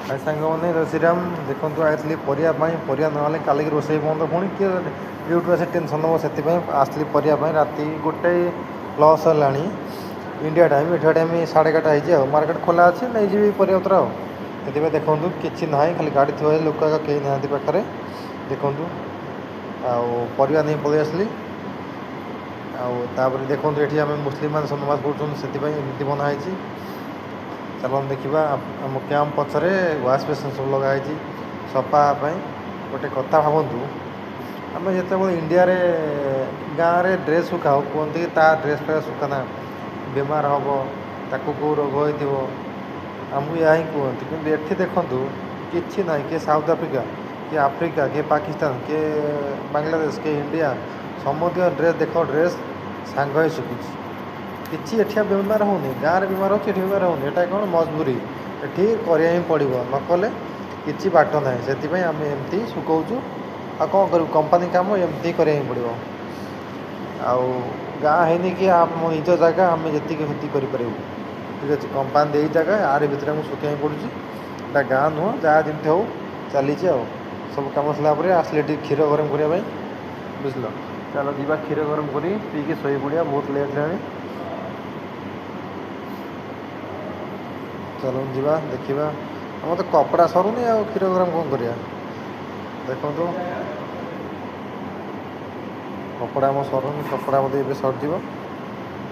High ସାଙ୍ଗମାନେ, ଜୟ ଶ୍ରୀରାମ। ଦେଖନ୍ତୁ, ଆସିଥିଲି ପରିବା ପାଇଁ। ପରିବା ନହେଲେ କାଲିକି ରୋଷେଇ ବନ୍ଦ, ପୁଣି କିଏ ଡ୍ୟୁଟିରୁ ଆସି ଟେନସନ୍ ନେବ। ସେଥିପାଇଁ ଆସିଥିଲି ପରିବା ପାଇଁ। ରାତି 1 ପ୍ଲସ୍ ହେଲାଣି ଇଣ୍ଡିଆ ଟାଇମ୍, ଏଠିକା ଟାଇମ୍ 11:30 ହେଇଛି। ଆଉ ମାର୍କେଟ ଖୋଲା ଅଛି, ନେଇଯିବି ପରିବାପତ୍ର। ଆଉ ସେଥିପାଇଁ ଦେଖନ୍ତୁ, କିଛି ନାହିଁ, ଖାଲି ଗାଡ଼ି ଥୁଆ ହେଇଛି, ଲୋକ ଏକା କେହି ନାହାନ୍ତି ପାଖରେ। ଦେଖନ୍ତୁ, ଆଉ ପରିବା ନେଇ ପଳେଇ ଆସିଲି। ଆଉ ତାପରେ ଦେଖନ୍ତୁ, ଏଠି ଆମେ ମୁସଲିମମାନେ ସବୁ ନମାଜ ପଢ଼ୁଛନ୍ତି, ସେଥିପାଇଁ ଏମିତି ବନା ହେଇଛି। ଚାଲନ୍ତୁ ଦେଖିବା। ଆମ କ୍ୟାମ୍ପ ପଛରେ ୱାଶ୍ ବେସିନ୍ ସବୁ ଲଗା ହେଇଛି ସଫା ପାଇଁ। ଗୋଟେ କଥା ଭାବନ୍ତୁ, ଆମେ ଯେତେବେଳେ ଇଣ୍ଡିଆରେ ଗାଁରେ ଡ୍ରେସ୍ ଶୁଖାଉ, କୁହନ୍ତି କି ତା ଡ୍ରେସ୍ ପ୍ୟାଣ୍ଟ ଶୁଖାନା, ବେମାର ହେବ, ତାକୁ କେଉଁ ରୋଗ ହେଇଥିବ, ଆମକୁ ଏହା ହିଁ କୁହନ୍ତି। କିନ୍ତୁ ଏଠି ଦେଖନ୍ତୁ, କିଛି ନାହିଁ। କିଏ ସାଉଥ ଆଫ୍ରିକା, କିଏ ଆଫ୍ରିକା, କିଏ ପାକିସ୍ତାନ, କିଏ ବାଂଲାଦେଶ, କିଏ ଇଣ୍ଡିଆ, ସମସ୍ତଙ୍କ ଡ୍ରେସ୍ ଦେଖ, ଡ୍ରେସ୍ ସାଙ୍ଗ ହେଇ ଶୁଖୁଛି। କିଛି ଏଠି ବେମାର ହେଉନି। ଗାଁରେ ବେମାର ହେଉଛି, ଏଠି ବେମାର ହେଉନି। ଏଇଟା କ'ଣ ମଜବୁରି, ଏଠି କରିବା ହିଁ ପଡ଼ିବ, ନ କଲେ କିଛି ବାଟ ନାହିଁ। ସେଥିପାଇଁ ଆମେ ଏମିତି ଶୁଖାଉଛୁ। ଆଉ କ'ଣ କରିବୁ? କମ୍ପାନୀ କାମ ଏମିତି କରିବା ହିଁ ପଡ଼ିବ। ଆଉ ଗାଁ ହେଇନି କି ଆମ ନିଜ ଜାଗା, ଆମେ ଯେତିକି ସେତିକି କରିପାରିବୁ। ଠିକ୍ ଅଛି, କମ୍ପାନୀ ଦେଇ ଜାଗା, ଆରି ଭିତରେ ଆମକୁ ଶୁଖେଇବାକୁ ପଡ଼ୁଛି। ଏଇଟା ଗାଁ ନୁହଁ। ଯାହା ଯେମିତି ହଉ, ଚାଲିଛି। ଆଉ ସବୁ କାମ ସରିଲା ପରେ ଆସିଲେ ଟିକେ କ୍ଷୀର ଗରମ କରିବା ପାଇଁ, ବୁଝିଲ? ଚାଲ ଯିବା, କ୍ଷୀର ଗରମ କରି ପିଇକି ଶୋଇପଡ଼ିବା, ବହୁତ ଲେଟ୍ ହେଲାଣି। ଚାଲନ୍ତୁ ଯିବା, ଦେଖିବା। ଆମର ତ କପଡ଼ା ସରୁନି, ଆଉ କ୍ଷୀର ଗରମ କ'ଣ କରିବା? ଦେଖନ୍ତୁ, କପଡ଼ା ଆମ ସରୁନି, କପଡ଼ା ବୋଧେ ଏବେ ସରିଯିବ।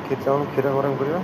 କ୍ଷୀର, ଚାଲନ୍ତୁ କ୍ଷୀର ଗରମ କରିବା।